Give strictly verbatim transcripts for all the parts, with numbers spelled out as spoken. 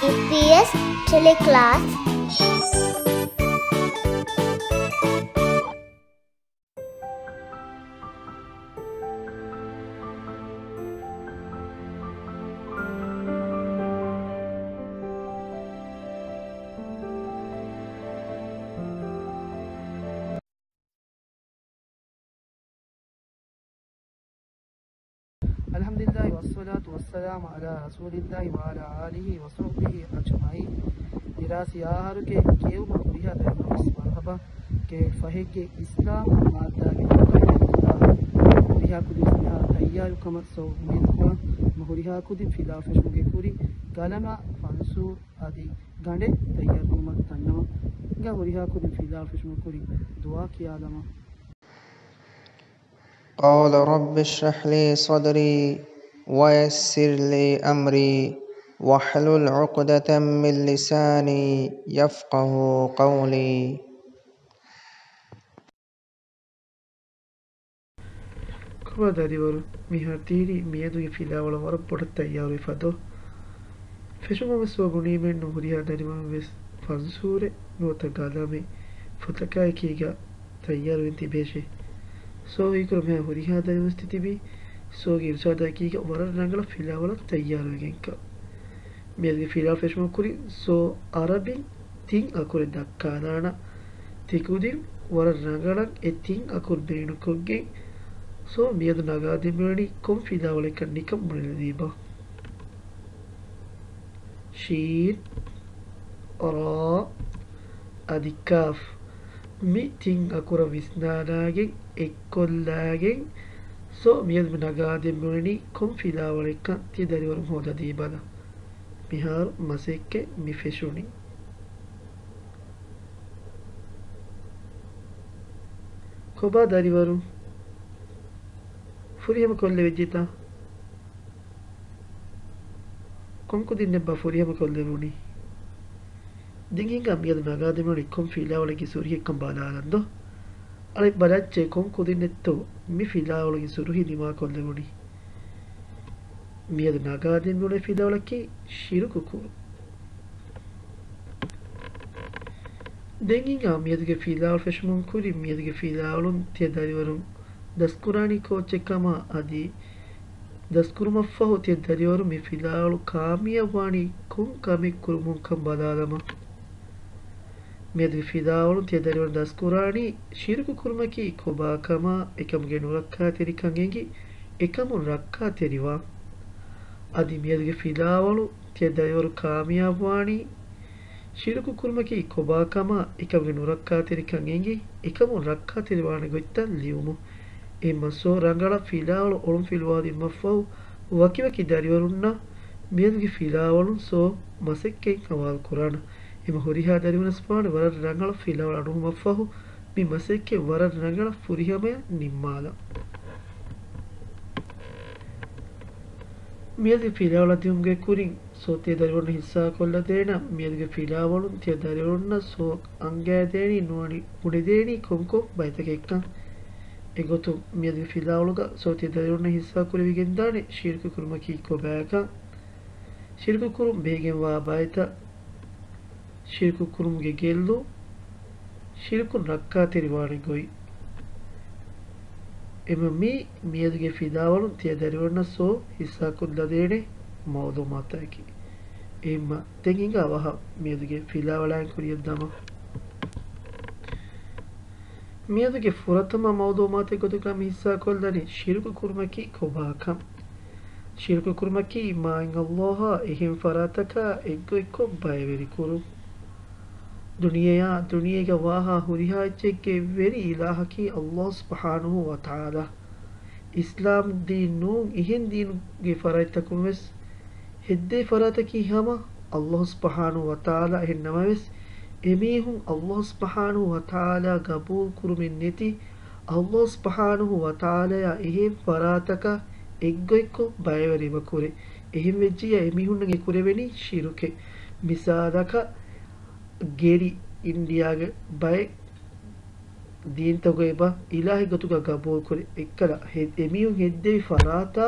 އެމް ޕީ އެސް ޓެލެކްލާސް. الحمد لله والصلاة والسلام على رسول الله وعلى آله وصحبه أجمعين. ދިރާސީ އަހަރުގެ ކިޔެވުމަށް ހުރިހާ ދަރިވަރުން ވެސް މަރުޙަބާ. ކެ ފަހެއްގެ އިސްލާމީ މާއްދާގެ ހުރިހާ ކުދިން ތައްޔާރު ކަމަށް ސޯ އުއްމީދުކުރަން. މަ ހުރިހާ ކުދިން ފިލާވަޅު ފެށުމުގެ ކުރިން ގަލަމާ ފަންސޫރު އަދި ގަނޑެއް ތައްޔާރުކުރުމަށް ތަންނަމަ، ހުރިހާ ކުދިން ފިލާވަޅު ފެށުމުގެ ކުރިން ދުޢާ ކިޔާލަމާ. قال رب اشرح لي صدري ويسر لي أمري واحلل عقدة من لساني يفقه قولي. ކޮބާ ދަރިވަރު، މިހާރު ތިހިރީ މިއަދުގެ ފިލާވަޅަށް ވަރަށް ބޮޑަށް ތައްޔާރުވެފަ ދޯ؟ ފެށުމަށް ވެސް ވަ ބުނީމެއްނު ހުރިހާ ދަރިވަރުން ވެސް ފަންސޫރެއް ނުވަތަ ގަލަމެއް ފުތަކާއެކީގަ ތައްޔާރުވެގެން ތިބޭށޭ. ސޯ ހީކުރު މިހާ ހުރިހާ ދަރިވަރުން ތިތިބީ ސޯގެ އިރުޝާދާއެކީގަ ވަރަށް ރަނގަޅަށް ފިލާވަޅަށް ތައްޔާރުވެގެންކަން. މިއަދުގެ ފިލާވަޅު ފެށުމަށް ކުރިން ސޯ އަރަބިން ތިން އަކުރެއް ދައްކާލާނަން. ތިކުދިން ވަރަށް ރަނގަޅަށް އެ ތިން އަކުރު ބޭނުންކޮށްގެން ސޯ މިއަދު ނަގާދެމިވަނީ ކޮން ފިލާވަޅެއްކަން ނިކަން ބުނެލަދީބަ. ޝީން، ރާ، އަދި ކާފް މި ތިން އަކުރަށް ވިސްނާލާގެން އެއްކޮށްލާގެން ސޯ މިއަދު ނަގާދެމިވަނީ ކޮން ފިލާވަޅެއްކަން ތި ދަރިވަރުން ހޯދަދީބަލަ. މިހާރު މަސައްކަތް މި ފެށުނީ. ކޮބާ ދަރިވަރު؟ ފުރިހަމަ ކޮށްލެވިއްޖެތަ؟ ކޮން ކުދިންނެއްބާ ފުރިހަމަ ކޮށްލެވުނީ؟ ދެން ހިނގާ މިއަދު ނަގާދެމިވަނީ ކޮން ފިލާވަޅެއްގެ ސުރުހިއެއްކަން ބަލާލަން ދޯ؟ އަޅެ ބަލައްޗޭ ކޮން ކުދިންނެއްތޯ މި ފިލާވަޅުގެ ސުރުހި ނިމާކޮށްލެވުނީ. މިއަދު ނަގާދެމިވަނީ ފިލާވަޅަކީ ޝިރުކު ކުރުން. ދެން ހިނގާ މިއަދުގެ ފިލާވަޅު ފެށުމުން ކުރިން މިއަދުގެ ފިލާވަޅުން ތިޔަ ދަރިވަރުން ދަސްކުރާނީ ކޯއްޗެއް ކަމަށް އަދި ދަސްކުރުމަށްފަހު ތިޔަ ދަރިވަރުން މި ފިލާވަޅު ކާމިޔާބުވާނީ ކޮން ކަމެއް ކުރުމުންކަން ބަލާލަމާ. މިއަދުގެ ފިލާވަޅުން ތިޔަ ދަރިވަރުން ދަސްކުރާނީ ޝިރުކު ކުރުމަކީ ކޮބާ ކަމާ، އެކަމުގެ ނުރައްކާތެރިކަން އެނގި، އެކަމުން ރައްކާތެރިވާން. އަދި މިއަދުގެ ފިލާވަޅުން ތިޔަ ދަރިވަރު ކާމިޔާބުވާނީ ޝިރުކު ކުރުމަކީ ކޮބާ ކަމާ، އެކަމުގެ ނުރައްކާތެރިކަން އެނގި، އެކަމުން ރައްކާތެރިވާނެ ގޮތްތައް ލިޔުމުން. އެހެންމަ ސޯ ރަނގަޅަށް ފިލާވަޅު އޮޅުންފިލުވާލީމަށްފަހު، ވަކިވަކި ދަރިވަރުންނަށް މިއަދުގެ ފިލާވަޅުން ސޯ މަސައްކަތް ހަވާލު ކުރާނަން. އެމަ ހުރިހާ ދަރިވަރުން ވެސް ވާނެ ވަރަށް ރަނގަޅަށް ފިލާވަޅު އަޑުއުހުމަށްފަހު، މި މަސައްކަތް ވަރަށް ރަނގަޅަށް ފުރިހަމަޔަށް ނިންމާލަން. މިއަދު ފިލާވަޅަށް ދިއުމުގެ ކުރިން ސޯ ތިޔަ ދަރިވަރުން ހިއްސާކޮށްލަދޭނަން. މިއަދުގެ ފިލާވަޅުން ތިޔަ ދަރިވަރުންނަށް ސޯ އަންގައިދޭނީ ނުވަނީ ބުނެދޭނީ ކޮންކޮން ބައިތަކެއްކަން. އެގޮތުން މިއަދުގެ ފިލާވަޅުގަ ސޯ ތިޔަ ދަރިވަރުންނަށް ހިއްސާކުރެވިގެންދާނެ ޝިރުކު ކުރުމަކީ ކޮބާކަން، ޝިރުކު ކުރުން ބެހިގެންވާ ބައިތައް، ޝިރުކު ކުރުމުގެ ގެއްލުން، ޝިރުކުން ރައްކާތެރިވާނެ ގޮތް. އެމަ މީ މިއަދުގެ ފިލާވަޅުން ތިޔަ ދަރިވަރުންނަށް ސޯ ހިއްސާކޮށްލަދޭނެ މައުލޫމާތަކީ. އެހެންމަ ދެން ހިނގާ ވަހަށް މިއަދުގެ ފިލާވަޅާއިން ކުރިޔަށްދަމާ. މިއަދުގެ ފުރަތަމަ މައުލޫމާތެއް ގޮތުގަ މި ހިއްސާކޮށްލަނީ ޝިރުކު ކުރުމަކީ ކޮބާކަން. ޝިރުކު ކުރުމަކީ މާތް ﷲ އާ އެހެން ފަރާތަކާ އެއްގޮތްކޮށް ބައިވެރިކުރުން. ދުނިޔެއާ ދުނިޔޭގަ ވާހާ ހުރިހާ އެއްޗެއްގެ ވެރި އިލާހަކީ ﷲ ސުބްޙާނަހޫ ވަތަޢާލާ. އިސްލާމް ދީން ނޫން އެހެން ދީނުގެ ފަރާތްތަކުން ވެސް ހެއްދޭ ފަރާތަކީ ހަމަ ﷲ ސުބްޙާނަހޫ ވަތަޢާލާ. އެހެން ނަމަވެސް، އެމީހުން ﷲ ސުބްޙާނަހޫ ވަތަޢާލާ ގަބޫލު ކުރުމެއް ނެތި، ﷲ ސުބްޙާނަހޫ ވަތަޢާލާއާ އެހެން ފަރާތަކަށް އެއްގޮތްކޮށް ބައިވެރިވެ ކުރޭ. އެހެން ވެއްޖިއްޔާ އެމީހުންނަށް އެ ކުރެވެނީ ޝިރުކެއް. މިސާލަކަށް، ގެރި އިންޑިއާގެ ބައެއް ދީންތަކުގައި އެބަ އިލާހެއް ގޮތުގަ ގަބޫލުކުރި އެއްކަލަ، އެމީހުން ހެއްދެވި ފަރާތާ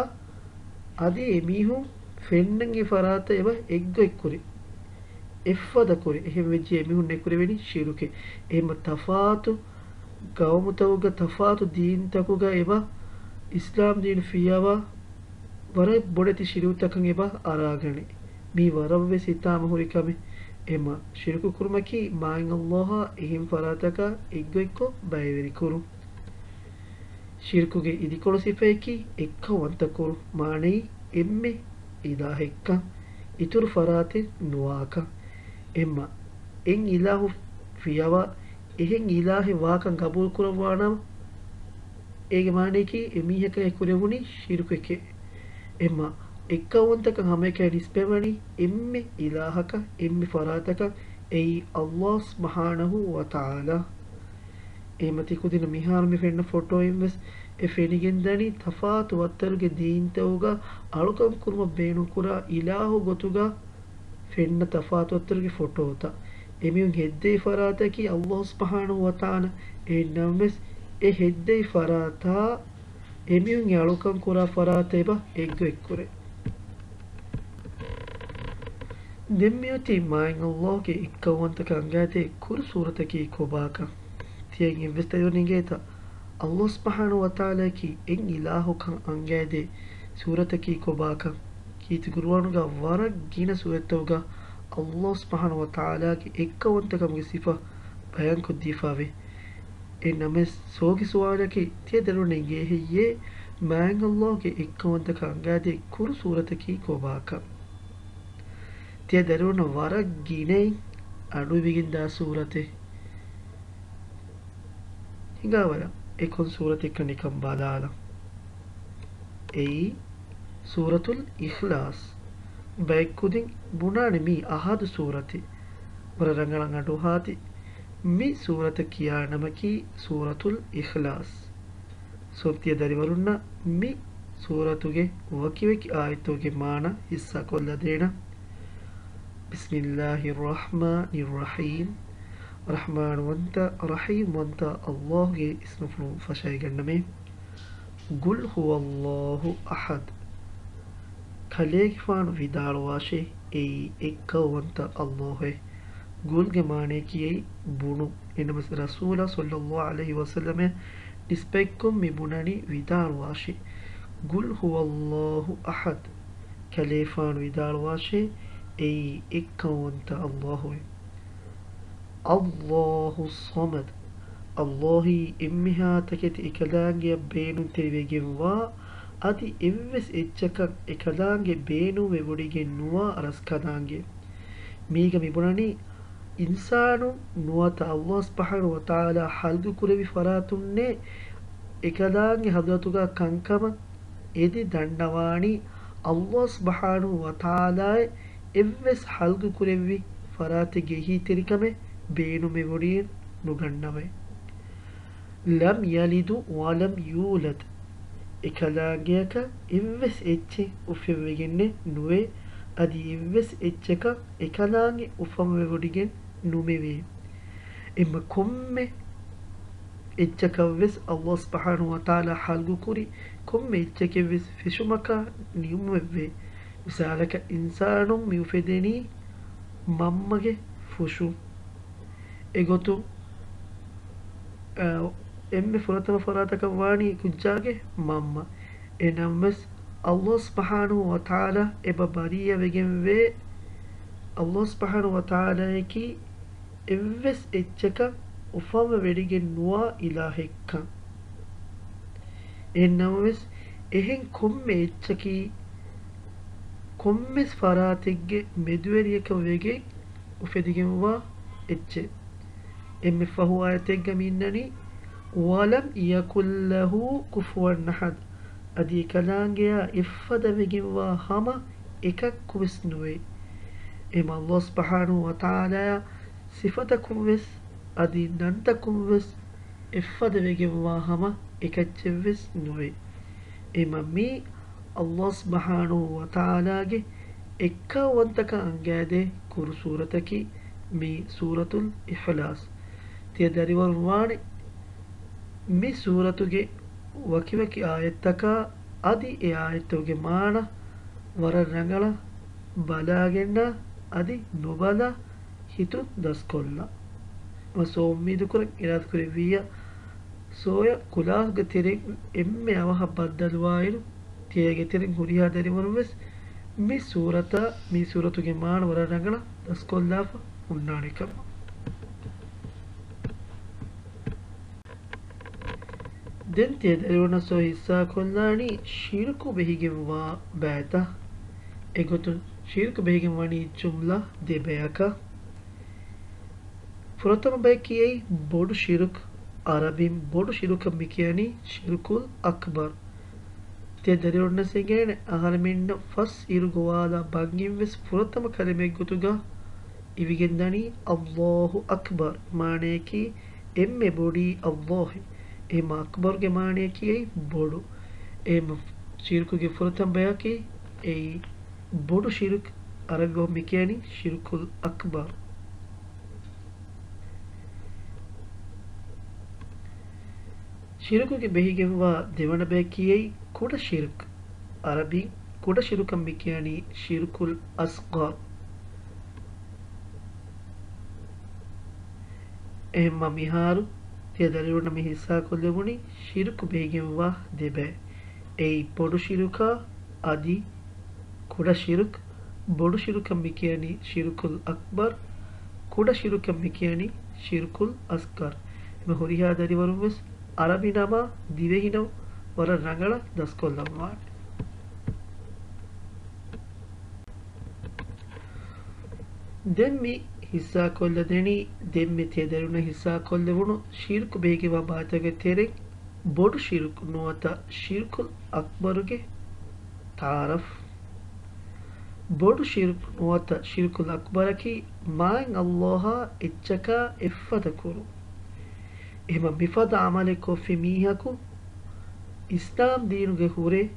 އަދި އެމީހުން ފެންނަންގެ ފަރާތަށް އެބަ އެއްގޮތްކުރި. އެއްފަދަ ކުރި. އެހެން ވެއްޖެ އެމީހުންނަށް ކުރެވެނީ ޝިރުކެއް. އެހެންމަ ތަފާތު ގައުމުތަކުގަ ތަފާތު ދީންތަކުގަ އެބަ އިސްލާމް ދީން ފިޔަވާ ވަރަށް ބޮޑެތި ޝިރުކުތަކަށް އެބަ އަރާގަނެ. މީ ވަރަށްވެސް ހިތާމަ ހުރި ކަމެއް. އެމަ ޝިރުކު ކުރުމަކީ މާތް ﷲ އާ އެހެން ފަރާތަކާ އެއްގޮތްކޮށް ބައިވެރިކުރުން. ޝިރުކުގެ އިދިކޮޅު ސިފައަކީ އެއްކައުވަންތަކުރު، މާނައީ އެންމެ އިލާހެއްކަން، އިތުރު ފަރާތެއް ނުވާކަން. އެމަ އެއް އިލާހު ފިޔަވާ އެހެން އިލާހެއް ވާކަން ގަބޫލުކުރައްވާނަމަ، އޭގެ މާނައަކީ އެމީހަކަށް އެ ކުރެވުނީ ޝިރުކެކޭ. އެމަ އެއްކައުވަންތަކަން ހަމައެކަނި ނިސްބަތްވަނީ އެންމެ އިލާހަކަށް، އެންމެ ފަރާތަކަށް، އެއީ ﷲ ސުބްޙާނަހޫ ވަތަޢާލާ. އެމަ ތިކުދިންނަށް މިހާރު މި ފެންނަ ފޮޓޯއިން ވެސް އެ ފެނިގެންދަނީ ތަފާތު ވައްތަރުގެ ދީންތަކުގަ އަޅުކަން ކުރުމަށް ބޭނުންކުރާ އިލާހު ގޮތުގަ ފެންނަ ތަފާތު ވައްތަރުގެ ފޮޓޯތައް. އެމީހުން ހެއްދެވި ފަރާތަކީ ﷲ ސުބްޙާނަހޫ ވަތަޢާލާ. އެހެންނަމަވެސް އެ ހެއްދެވި ފަރާތާ އެމީހުން އެ އަޅުކަން ކުރާ ފަރާތަށް އެބަ އެއްގޮތްކުރޭ. ދެން މިއޮތީ މާތް ﷲ ގެ އެއްކައުވަންތަކަން އަނގައިދޭ ކުރު ސޫރަތަކީ ކޮބާކަން. ތިޔައިން އެއްވެސް ދަރިވަރުން އެނގޭތަ؟ ﷲ ސުބްޙާނަހޫ ވަތަޢާލާއަކީ އެއް އިލާހުކަން އަނގައިދޭ ސޫރަތަކީ ކޮބާކަން. ކީރިތި ޤުރުއާނުގަ ވަރަށް ގިނަ ސޫރަތްތަކުގަ ﷲ ސުބްޙާނަހޫ ވަތަޢާލާގެ އެއްކައުވަންތަކަމުގެ ސިފަ ބަޔާންކޮށްދީފަވޭ. އެހެންނަމަވެސް ސޯގި ސުވާލަކީ ތިޔަ ދަރިވަރުން އެނގޭ ހެއްޔޭ މާތް ﷲ ގެ އެއްކައުވަންތަކަން އަނގައިދޭ ކުރު ސޫރަތަކީ ކޮބާކަން؟ ތިޔަ ދަރިވަރުންނަށް ވަރަށް ގިނައިން އަޑުއިވިގެންދާ ސޫރަތެއް. ހިނގާވަރަށް އެ ކޮން ސޫރަތެއްކަން ނިކަން ބަލާލަން. އެއީ ސޫރަތުލް އިޚްލާޞް. ބައެއް ކުދިން ބުނާނެ މީ އަޙަދު ސޫރަތޭ. ވަރަށް ރަނގަޅަށް އަޑުއަހާތި. މި ސޫރަތަށް ކިޔާ ނަމަކީ ސޫރަތުލް އިޚްލާޞް. ސޯ ތިޔަ ދަރިވަރުންނަށް މި ސޫރަތުގެ ވަކިވަކި އާޔަތުގެ މާނަ ޙިއްޞާކޮށްލަދޭނަން. بسم الله الرحمن الرحيم. ރަޙްމާންވަންތަ، ރަޙީމްވަންތަ ﷲ ގެ އިސްމުފުޅުން ފަށައިގަންނަމޭ. قل هو الله أحد. ކަލޭގެފާނު ވިދާޅުވާށޭ، އެއީ އެއްކައުވަންތަ ﷲ އޭ. ގުލްގެ މާނައަކީ އެއީ ބުނު. އެނަމަސް ރަސޫލާ ޞައްލައްލާހު ޢަލައިހި ވަސައްލަމަށް ނިސްބަތްކޮށް މި ބުނަނީ ވިދާޅުވާށޭ. قل هو الله أحد. ކަލޭފާނު ވިދާޅުވާށޭ، އެއީ އެއްކައުވަންތަ ﷲ އޭ. الله الصمد. ﷲ އީ އެންމެހާ ތަކެތި އެކަލާނގެއަށް ބޭނުންތެރިވެގެންވާ، އަދި އެއްވެސް އެއްޗަކަށް އެކަލާނގެ ބޭނުންވެވޮޑިގެން ނުވާ ރަސްކަލާނގެ. މީގަ މިބުނަނީ، އިންސާނުން ނުވަތަ ﷲ ސުބްޙާނަހޫ ވަތަޢާލާ ޚަލްޤު ކުރެއްވި ފަރާތުންނޭ އެކަލާނގެ ޙަޟްރަތުގަ ކަންކަމަށް އެދި ދަންނަވާނީ، ﷲ ސުބްޙާނަހޫ ވަތަޢާލާއަށް އެއްވެސް ޚަލްޤު ކުރެއްވި ފަރާތެއްގެ އެހީތެރިކަމެއް ބޭނުންވެވޮޑިގެން ނުގަންނަވައި. لم يلد ولم يولد. އެކަލާނގެއަކަށް އެއްވެސް އެއްޗެއް އުފެއްވެގެންނެއް ނުވޭ، އަދި އެއްވެސް އެއްޗަކަށް އެކަލާނގެ އުފަންވެވޮޑިގެން ނުމެވޭ. އެމަ ކޮންމެ އެއްޗަކަށްވެސް ﷲ ސުބްޙާނަހޫ ވަތަޢާލާ ޚަލްޤު ކުރި، ކޮންމެ އެއްޗެކެއްވެސް ފެށުމަކާ ނިމުމެއްވޭ. މިސާލަކަށް އިންސާނުން މި އުފެދެނީ މަންމަގެ ފުށުން. އެގޮތުން، އަ، އެންމެ ފުރަތަމަ ފަރާތަކަށް ވާނީ ކުއްޖާގެ މަންމަ. އެނަމަވެސް ﷲ ސުބްޙާނަހޫ ވަތަޢާލާ އެބަ ބަރީއަވެގެންވޭ. ﷲ ސުބްޙާނަހޫ ވަތަޢާލާއަކީ އެއްވެސް އެއްޗަކަށް އުފަންވެވޮޑިގެން ނުވާ އިލާހެއްކަން. އެހެންނަމަވެސް، އެހެން ކޮންމެ އެއްޗަކީ، ކޮންމެސް ފަރާތެއްގެ މެދުވެރިޔަކަށް ވެގެން އުފެދިގެންވާ އެއްޗެއް. އެންމެ ފަހު އާޔަތެއްގަ މި އިންނަނީ، ولم يكن له كفوا أحد. އަދި އެކަލާނގެއާ އެއްފަދަ ވެގެންވާ ހަމަ އެކަކުވެސް ނުވޭ. އެމަ ﷲ ސުބްޙާނަހޫ ވަތަޢާލާއާ ސިފަތަކުން ވެސް، އަދި ނަންތަކުން ވެސް އެއްފަދަ ވެގެންވާ ހަމަ އެކައްޗެއްވެސް ނުވޭ. އެމަ މީ ﷲ ސުބްޙާނަހޫ ވަތަޢާލާގެ އެއްކައުވަންތަކަން އަންގައިދޭ ކުރު ސޫރަތަކީ މީ ސޫރަތުލް އިޚްލާޞް. ތިޔަ ދަރިވަރުން ވާނެ މި ސޫރަތުގެ ވަކިވަކި އާޔަތްތަކާ އަދި އެ އާޔަތްތަކުގެ މާނަ ވަރަށް ރަނގަޅަށް ބަލާގެންނާ އަދި ނުބަލާ ހިތުން ދަސްކޮށްލާ. މަ ސޯ އުއްމީދުކުރަން އިރާދަކުރެއްވިއްޔާ، ސޯޔަ ކުލާސްގެ ތެރެއިން އެންމެ އަވަހަށް ބައްދަލުވާއިރު، ތިޔައިގެ ތެރެއިން ހުރިހާ ދަރިވަރުން ވެސް މި ސޫރަތާ، މި ސޫރަތުގެ މާނަ ވަރަށް ރަނގަޅަށް ދަސްކޮށްލާފަ ހުންނާނެ ކަމަށް. ދެން ތިޔަ ދަރިވަރުންނަށް ސޯ ހިއްސާކޮށްލާނީ ޝިރުކު ބެހިގެންވާ ބައިތައް. އެގޮތުން ޝިރުކު ބެހިގެން ވަނީ ޖުމްލަ ދެ ބަޔަކަށް. ފުރަތަމަ ބަޔަކީ އެއީ ބޮޑު ޝިރުކު. އަރަބިން ބޮޑު ޝިރުކަށް މި ކިޔަނީ ޝިރުކުލް އަކްބަރު. ތިޔަ ދަރިވަރުންނަށް އެނގޭނެ އަހަރެމެންނަށް ފަސް އިރު ގޮވާލާ ބަންގިން ވެސް ފުރަތަމަ ކަލިމައެއްގޮތުގަ އިވިގެންދަނީ އައްލާހު އަކްބަރު، މާނަޔަކީ އެންމެ ބޮޑީ އައްލާހެ. އެހެންމަ އަކްބަރުގެ މާނަޔަކީ އެއީ ބޮޑު. އެހެންމަ ޝިރުކުގެ ފުރަތަމަ ބަޔަކީ އެއީ ބޮޑު ޝިރުކު، އަރަބި ބަހުން މި ކިޔަނީ ޝިރުކުލް އަކްބަރު. ޝިރުކުގެ ބެހިގެންވާ ދެވަނަ ބަޔަކީ އެއީ ކުޑަ ޝިރުކު. އަރަބިން ކުޑަ ޝިރުކަށް މި ކިޔަނީ ޝިރުކުލް އަޞްޣަރު. އެހެންމަ މިހާރު ތިޔަ ދަރިވަރުންނަށް މި ހިއްސާކޮށްލެވުނީ ޝިރުކު ބެހިގެންވާ ދެ ބައެއް. އެއީ ބޮޑު ޝިރުކާ އަދި ކުޑަ ޝިރުކު. ބޮޑު ޝިރުކަށް މި ކިޔަނީ ޝިރުކުލް އަކްބަރު. ކުޑަ ޝިރުކަށް މި ކިޔަނީ ޝިރުކުލް އަޞްޣަރު. އެމަ ހުރިހާ ދަރިވަރުން ވެސް އަރަބި ނަމާ ދިވެހި ނަމަށް ވަރަށް ރަނގަޅަށް ދަސްކޮށްލައްވާނެ. ދެން މި ހިއްސާކޮށްލަދެނީ، ދެން މި ތިޔަ ދަރިވަރުންނަށް ހިއްސާކޮށްލެވުނު ޝިރުކު ބެހިގެންވާ ބައިތަކުގެ ތެރެއިން ބޮޑު ޝިރުކު ނުވަތަ ޝިރުކުލް އަކްބަރުގެ ތަޢާރަފް. ބޮޑު ޝިރުކު ނުވަތަ ޝިރުކުލް އަކްބަރަކީ މާތް އައްލާހާ އެއްޗަކާ އެއްފަދަ ކުރުން. އެހެންމަ މިފަދަ ޢަމަލެއް ކޮށްފި މީހަކު އިސްލާމް ދީނުގެ ހުރެ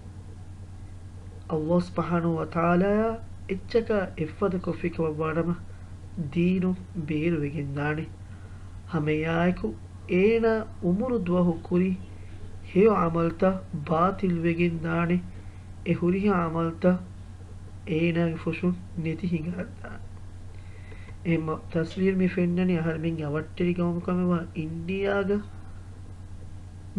އައްލާހު ސުބްޙާނަހު ވަތަޢާލާއާ އެއްޗަކާ އެއްފަދަ ކޮށްފި ކަމަށް ވާނަމަ، ދީނުން ބޭރުވެގެންދާނެ. ހަމައެއާއެކު އޭނާ އުމުރު ދުވަހު ކުރި ހެޔޮ ޢަމަލުތައް ބާޠިލުވެގެންދާނެ. އެ ހުރިހާ ޢަމަލުތައް އޭނާގެ ފުށުން ނެތި ހިނގާދާނެ. އެހެންމަ ތަސްވީރު މި ފެންނަނީ އަހަރެމެންގެ އަވަށްޓެރި ގައުމު ކަމެއް ވާ އިންޑިއާގަ.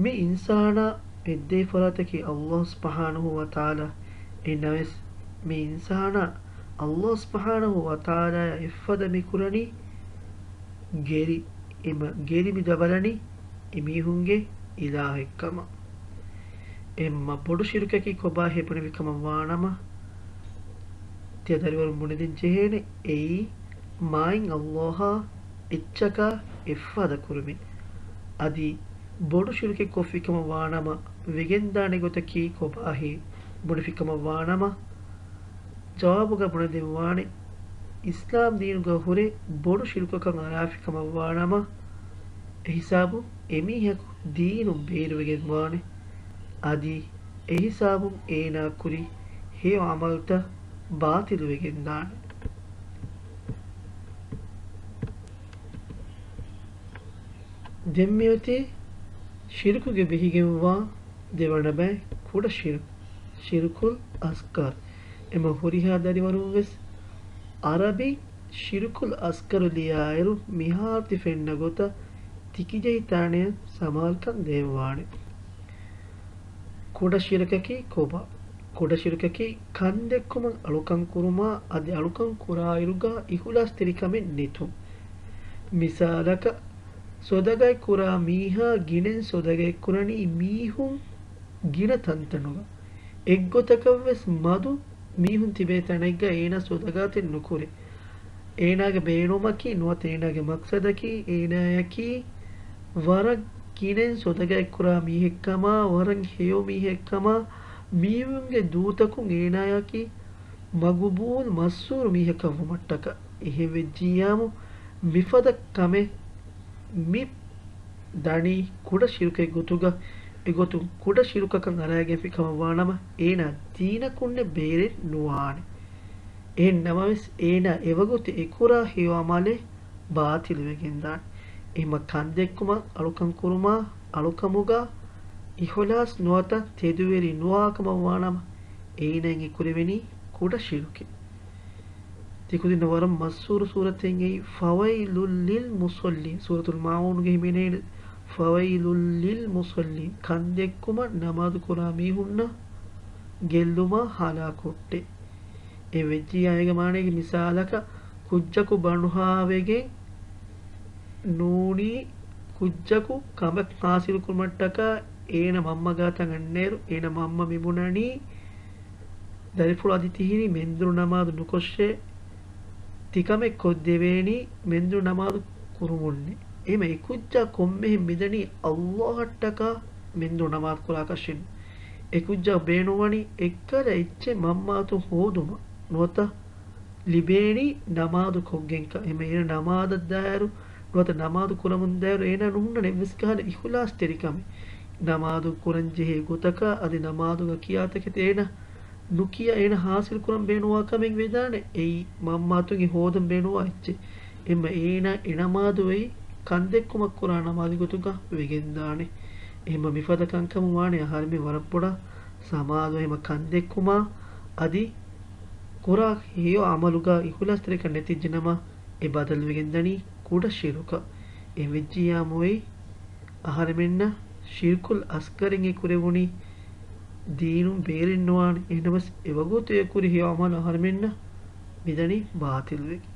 މި އިންސާނާ އެއްދޭ ފަރާތަކީ އައްލާހު ސުބްޙާނަހު ވަތަޢާލާ. އެހެންނަމަވެސް މި އިންސާނާ އައްލާހު ސުބްޙާނަހު ވަތަޢާލާއާ އެއްފަދަ މި ކުރަނީ ގެރި. އެމަ ގެރި މި ދަބަލަނީ އެމީހުންގެ އިލާހެއްކަމަށް. އެހެންމަ ބޮޑު ޝިރުކަކީ ކޮބާ ހޭ ބުނެވި ކަމަށް ވާނަމަ، ތިޔަ ދަރިވަރުން ބުނެދޭން ޖެހޭނެ އެއީ މާތް އައްލާހާ އެއްޗަކާ އެއްފަދަ ކުރުމެއް. އަދި ބޮޑު ޝިރުކެއް ކޮށްފި ކަމަށް ވާނަމަ، ވެގެންދާނެ ގޮތަކީ ކޮބާހޭ ބުނެފި ކަމަށް ވާނަމަ، ޖަވާބުގަ ބުނެދެންވާނެ، އިސްލާމް ދީނުގަ ހުރެ ބޮޑު ޝިރުކަކަށް އަރާފި ކަމަށް ވާނަމަ، އެހިސާބުން އެމީހަކު ދީނުން ބޭރުވެގެންވާނެ. އަދި އެހިސާބުން އޭނާ ކުރި ހެޔޮ ޢަމަލުތައް ބާޠިލުވެގެންދާނެ. ދެން މިއޮތީ ޝިރުކުގެ ބެހިގެންވާ ދެވަނަ ބައި ކުޑަ ޝިރުކު، ޝިރުކުލް އަޞްޣަރު. އެމަ ހުރިހާ ދަރިވަރުން ވެސް ޢަރަބި ޝިރުކުލް އަޞްޣަރު ލިޔާއިރު، މިހާރު ތި ފެންނަ ގޮތަށް ތިކިޖަހި ތާނަޔަށް ސަމާލުކަން ދޭންވާނެ. ކުޑަ ޝިރުކަކީ ކޮބާ؟ ކުޑަ ޝިރުކަކީ ކަންދެއްކުމަށް އަޅުކަން ކުރުމާ އަދި އަޅުކަން ކުރާއިރުގަ އިޚުލާޞްތެރިކަމެއް ނެތުން. މިސާލަކަށް، ޞަދަޤާތް ކުރާ މީހާ ގިނައިން ޞަދަޤާތް ކުރަނީ މީހުން ގިނަ ތަންތަނުގަ. އެއްގޮތަކަށްވެސް މަދު މީހުން ތިބޭ ތަނެއްގަ އޭނާ ޞަދަޤާތެއް ނުކުރޭ. އޭނާގެ ބޭނުމަކީ ނުވަތަ އޭނާގެ މަޤްޞަދަކީ އޭނާޔަކީ ވަރަށް ގިނައިން ޞަދަޤާތް ކުރާ މީހެއްކަމާ، ވަރަށް ހެޔޮ މީހެއްކަމާ، މީހުންގެ ދޫތަކުން އޭނާޔަކީ މަޤުބޫލު މަޝްހޫރު މީހަކަށްވުމަށްޓަކާ. އެހެންވެއްޖިއްޔާމު މިފަދަ ކަމެއް މި ދަނީ ކުޑަ ޝިރުކެއް ގޮތުގަ، އެގޮތުން ކުޑަ ޝިރުކަކަށް އަރައިގެންފި ކަމަށް ވާނަމަ، އޭނާ ދީނަކުންނެއް ބޭރެއް ނުވާނެ. އެހެން ނަމަވެސް، އޭނާ އެވަގުތު އެކުރާ ހެޔޮ ޢަމަލެއް ބާޠިލުވެގެންދާނެ. އެހެންމަ ކަންދެއްކުމަށް އަޅުކަން ކުރުމާ، އަޅުކަމުގަ އިޚުލާޞް ނުވަތަ ތެދުވެރި ނުވާކަމަށް ވާނަމަ، އޭނާއަށް އެ ކުރެވެނީ ކުޑަ ޝިރުކެއް. ތިކުދިންނަށް ވަރަށް މަޝްހޫރު ސޫރަތެއް އެއީ، ފަވައިލު ލިލް މުޞައްލީން. ސޫރަތުލް މާއޫންގެ ހިމެނޭނެ، ފަވައިލު ލިލް މުޞައްލީން. ކަންދެއްކުމަށް ނަމާދު ކުރާ މީހުންނަށް ގެއްލުމާ ހަލާކު ހުއްޓޭ. އެ ވެއްޖިއްޔާ އޭގެ މާނައަކީ މިސާލަކަށް ކުއްޖަކު ބަނޑުހާވެގެން ނޫނީ ކުއްޖަކު ކަމެއް ހާސިލުކުރުމަށްޓަކާ އޭނަ މަންމަ ގާތަށް އަންނައިރު، އޭނަ މަންމަ މިބުނަނީ ދަރިފުޅު އަދި ތިހިރީ މެންދުރު ނަމާދު ނުކޮށޭ، ތިކަމެއް ކޮށްދެވޭނީ މެންދުރު ނަމާދު ކުރުމުންނޭ. އެހެމަ އެކުއްޖާ ކޮންމެހެން މިދަނީ އައްލާހަށްޓަކާ މެންދުރު ނަމާދު ކުރާކަށެއް. އެކުއްޖާ ބޭނުންވަނީ އެއްކަލަ އެއްޗެއް މަންމައަތުން ހޯދުމަށް ނުވަތަ ލިބޭނީ ނަމާދު ކޮށްގެންކަން. އެހެމަ އޭނަ ނަމާދަށް ދާއިރު ނުވަތަ ނަމާދު ކުރަމުން ދާއިރު އޭނާ ނުހުންނަން އެއްވެސް ކަހަލަ އިޚުލާޞްތެރިކަމެއް. ނަމާދު ކުރަން ޖެހޭ ގޮތަކާ އަދި ނަމާދުގަ ކިޔާ ތަކެތި އޭނަ ނުކިޔާ އޭނަ ހާސިލް ކުރަން ބޭނުންވާ ކަމެއް ވެދާނެ. އެއީ މަންމައަތުން ހޯދަން ބޭނުންވާ އެއްޗެއް. އެހެމަ އޭނާ އެ ނަމާދު އެއީ ކަންދެއްކުމަށް ކުރާ ނަމާދު ގޮތުގަ ވެގެންދާނެ. އެހެމަ މިފަދަ ކަންކަމުން ވާނެ އަހަރެމެން ވަރަށް ބޮޑަށް ސަމާލު. އެހެމަ ކަންދެއްކުމާ އަދި ކުރާ ހެޔޮ އަމަލުގަ އިޚުލާޞްތެރިކަން ނެތިއްޖެ ނަމަ، އެ ބަދަލުވެގެންދަނީ ކުޑަ ޝިރުކަށް. އެވެއްޖިއްޔާމު އެއީ އަހަރެމެންނަށް ޝިރްކުލް އަޞްޣަރެއް އެ ކުރެވުނީ ދީނުން ބޭރެއް ނުވާނެ. އެހެނަސް އެވަގުތު އެ ކުރި ހެޔޮ އަމަލު އަހަރެމެންނަށް މިދަނީ ބާޠިލްވެގެން.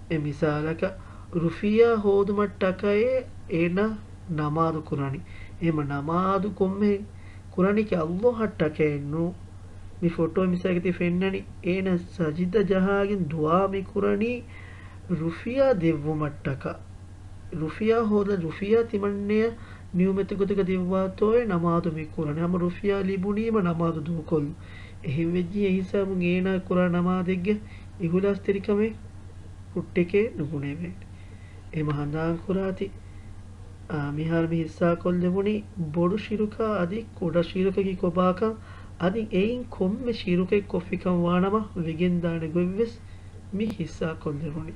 އެ މިސާލަކަށް ރުފިޔާ ހޯދުމަށްޓަކައޭ އޭނަ ނަމާދު ކުރަނީ. އެހެމަ ނަމާދު ކޮންމެ ކުރަނީކީ އައްލާހަށްޓަކައެއް ނޫން. މި ފޮޓޯ މިސާލަކަށް ތި ފެންނަނީ އޭނަ ސަޖިދަ ޖަހާގެން ދުޢާ މި ކުރަނީ ރުފިޔާ ދެއްވުމަށްޓަކާ. ރުފިޔާ ހޯދަން ރުފިޔާ ތިމަންނަޔަށް ނިޢުމަތެއް ގޮތުގަ ދެއްވާތޯއޭ ނަމާދު މި ކުރަނީ. ހަމަ ރުފިޔާ ލިބުނީމަ ނަމާދު ދޫކޮށްލުން. އެހެން ވެއްޖިއްޔާ އެ ހިސާބުން އޭނާ ކުރާ ނަމާދެއްގެ އިޚުލާޞްތެރިކަމެއް ހުއްޓެކޭ ނުބުނެވޭނެ. އެ މަ ހަނދާން ކުރާތި، އާ، މިހާރު މި ހިއްސާ ކޮށްލެވުނީ ބޮޑު ޝިރުކާ އަދި ކުޑަ ޝިރުކަކީ ކޮބާކަން، އަދި އެއިން ކޮންމެ ޝިރުކެއް ކޮށްފިކަން ވާނަމަ ވެގެންދާނެ ގޮތްވެސް މި ހިއްސާ ކޮށްލެވުނީ.